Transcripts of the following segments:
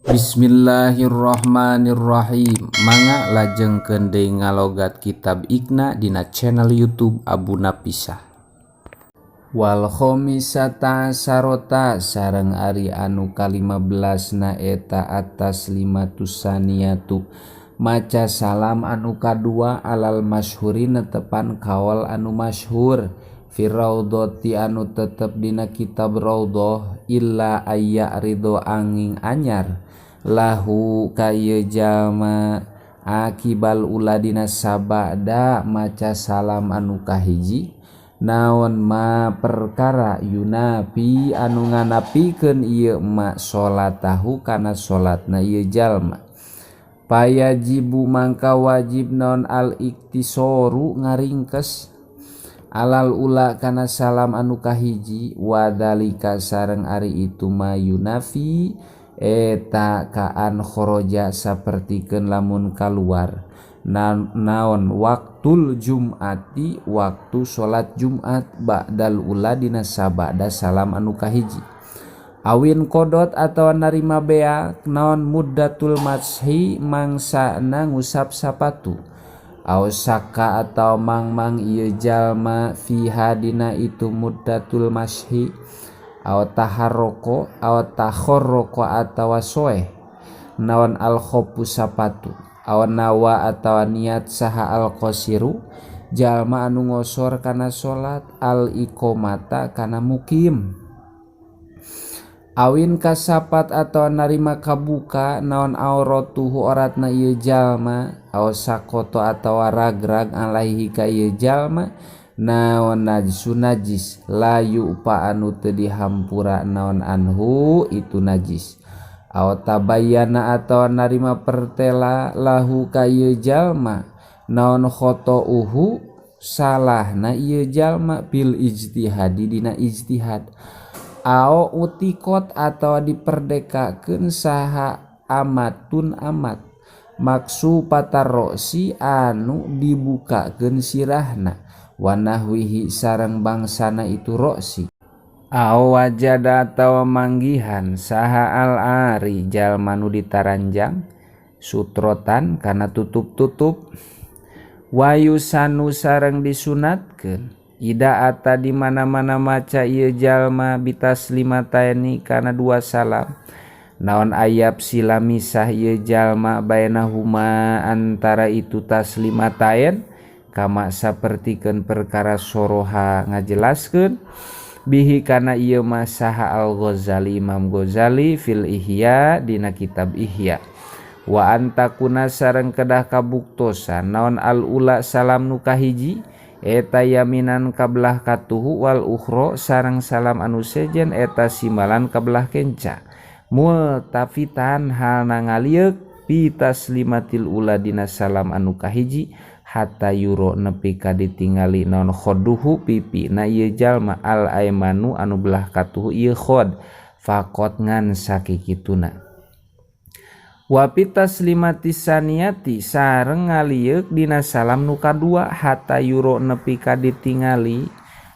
Bismillahirrahmanirrahim Mangga lajengkeun deui ngalogat kitab Iqna dina channel YouTube Abu Napisah. Wal khomisata asarota sareng ari anu ka-15 na eta atas limatus saniyatu maca salam anu kadua alal masyhuri netepan kaol anu masyhur fi raudhati anu tetep dina kitab raudhah illa ayya ridho angin anyar lahu ka ieu jalma akibal ula dina sabada maca salam anu kahiji naon ma perkara yunafi anu nganapikeun ieu ma salatahu kana salatna ieu jalma payajibu mangka wajib naon al iktisoru ngaringkes alal ula kana salam anu kahiji wadalika sareng ari itu ma yunafi eta kaan khoroja sapertikeun lamun kaluar naon waktul jum'ati waktu salat Jumat ba'dal ula dina sabada salam anu kahiji awin kodot atawa narima beak naon muddatul mashi mangsana ngusap sapatu aw saka atau mangmang ieu jalma fiha dina itu muddatul mashi aw taharroko aw takhorroko atawa soeh naon al khofu sapatu aw nawa atawa niat saha al qasiru jalma anu ngosor kana salat al iqomata kana mukim awin kasapat atau narima kabuka naon auratuhu oratna ieu jalma aw sakoto atawa ragrag alaihi ka ieu jalma naon najsu najis layu pa anu teu dihampura naon anhu itu najis aw tabayyana atawa narima pertela lahu ka ieu jalma naon khota'uhu salahna ieu jalma bil ijtihadi dina ijtihad ao utikot atau diperdekakeun saha amatun amat maksu patarosi anu dibukakeun sirahna wanahwihi sareng bangsana itu roksi ao wajada atawa manggihan saha al ari jalma nu ditaranjang sutrotan kana tutup-tutup wayusanu sareng disunatkeun ida ata di mana-mana maca ieu jalma bitaslimataini kana dua salam naon ayab sila misah ieu jalma bainahuma antara itu taslimatain kama sapertikeun perkara soroha ngajelaskeun bihi kana ieu ma saha Al-Ghazali Imam Ghazali fil Ihya dina kitab Ihya wa antakuna sareng kedah kabuktosan naon al ula salam nu kahiji eta yaminan kabelah katuhu wal ukhra sareng salam anu sejen eta simalan kabelah kenca multafitan halna ngalieuk bi taslimatil ula dina salam anu kahiji hatta yuro nepi ka ditingali naon khoduhu pipi na ieu jalma al aimanu anu belah katuhu ieu khod faqot ngan sakikituna wa pitaslimati saniyati sareng ngalieuk dina salam nu kadua hatta yuro nepi ka ditingali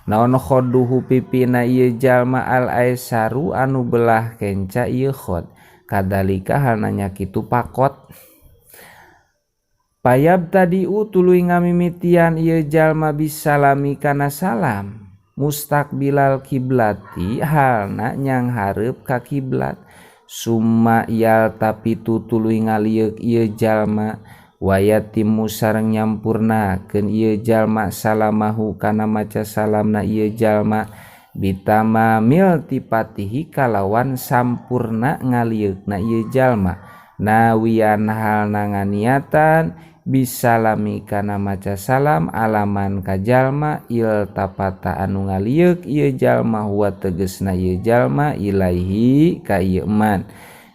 naon khoduhu pipina ieu jalma al aisaru anu belah kenca ieu khod kadalika halna nya kitu pakot payab tadiu tuluy ngamimitian ieu jalma bisalami kana salam mustaqbilal kiblati halna nyanghareup ka kiblat summa yal tapi tuluy ngalieuk ieu jalma wayatimu sareng nyampurnakeun ieu jalma salamahu kana maca salamna ieu jalma bitamamil tipatihi kalawan sampurna ngalieukna ieu jalma nawian halna nganiatan bisalami kana maca salam alaman ka jalma iltafata anu ngalieuk ieu jalma huwa tegesna ieu jalma ilaihi ka ieu man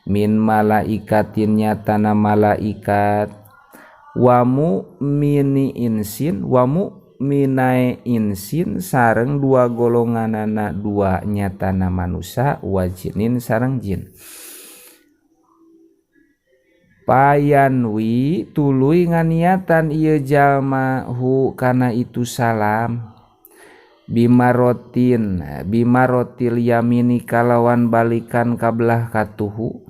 min malaikatin nyatana malaikat wa mu'mini insin wa mu'minae insin sareng dua golonganana dua nyatana manusia wa jinin sareng jin payanwi tuluy nganiatan ieu jalma hu kana itu salam bimarotin bimarotil yamini kalawan balikan kabelah katuhu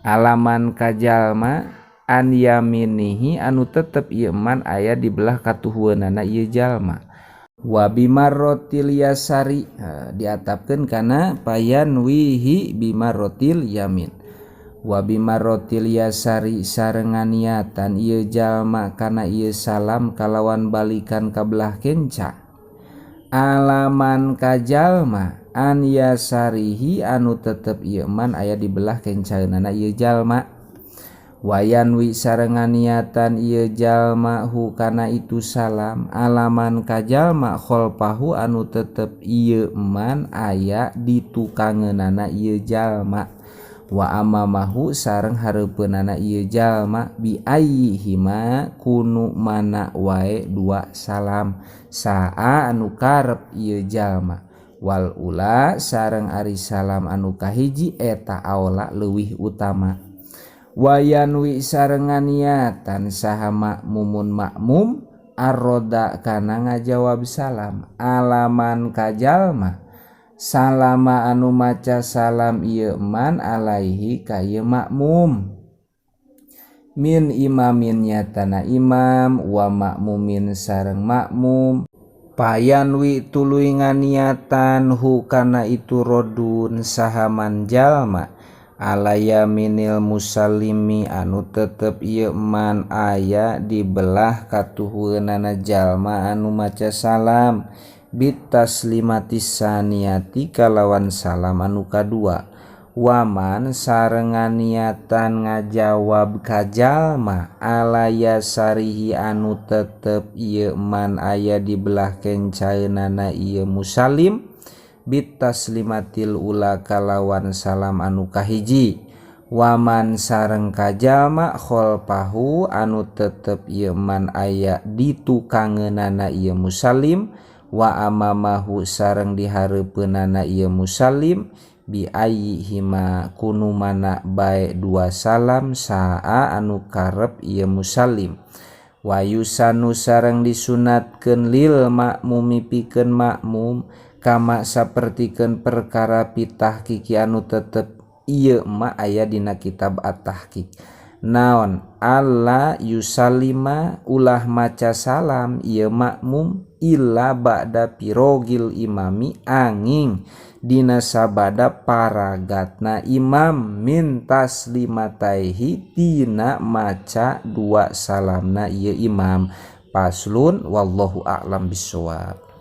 Alaman ka jalma an yaminihi anu tetep ieu man aya di belah katuhueunana ieu jalma. Wa bimarrotil yasari diatapkeun kana payanwihi bimarrotil yamin. Wa bimarrotil yasari sareng niatan ieu jalma kana ieu salam kalawan balikan ka belah kenca. Alaman ka jalma an yasarihi anu tetep ieu man aya di belah kencaeunana ieu jalma. Wayanwi sareng niatan ieu jalma hu kana itu salam alaman ka jalma kholpahu anu tetep ieu man aya di tukangeunana ieu jalma. Wa amamahu sareng hareupeunana ieu jalma bi ayyihima kunu mana wae dua salam saa anu karep ieu jalma. Wal ula sareng ari salam anu kahiji eta aola leuwih utama. Wayanwi sareng niatan saha makmumun makmum arroda kana ngajawab salam alaman ka jalma salama anu maca salam ieu man alaihi ka ieu makmum min imamin nyatana imam wa makmumin sareng makmum payanwi tuluy nganiatan hu kana itu rodun saha man jalma alaya minil musallimi anu tetep ieu man aya di belah katuhueunana jalma anu maca salam bitaslimati saniati kalawan salam anu kadua. Waman sareng niatan ngajawab ka jalma alaya sarihi anu tetep ieu man aya di belah kencaeunana ieu musallim bitaslimatil ula kalawan salam anu kahiji. Waman sareng ka jalma kholpahu anu tetep ieu man aya di tukangeunana ieu musallim wa amamahu sareng dihareupeunana ieu musallim bi ayyihima kunu mana bae dua salam saa anu karep ieu musallim. Wa yusanu sareng disunatkeun lil makmumi pikeun makmum kama sapertikeun perkara pitahqiqi anu tetep ieu ma aya dina kitab at-tahqiq. Naon alla yusallima ulah maca salam ieu makmum illa ba'da pirogil imami anging dina sabada paragatna imam min taslimataihi tina maca dua salamna ieu imam. Paslun wallahu a'lam bissawab.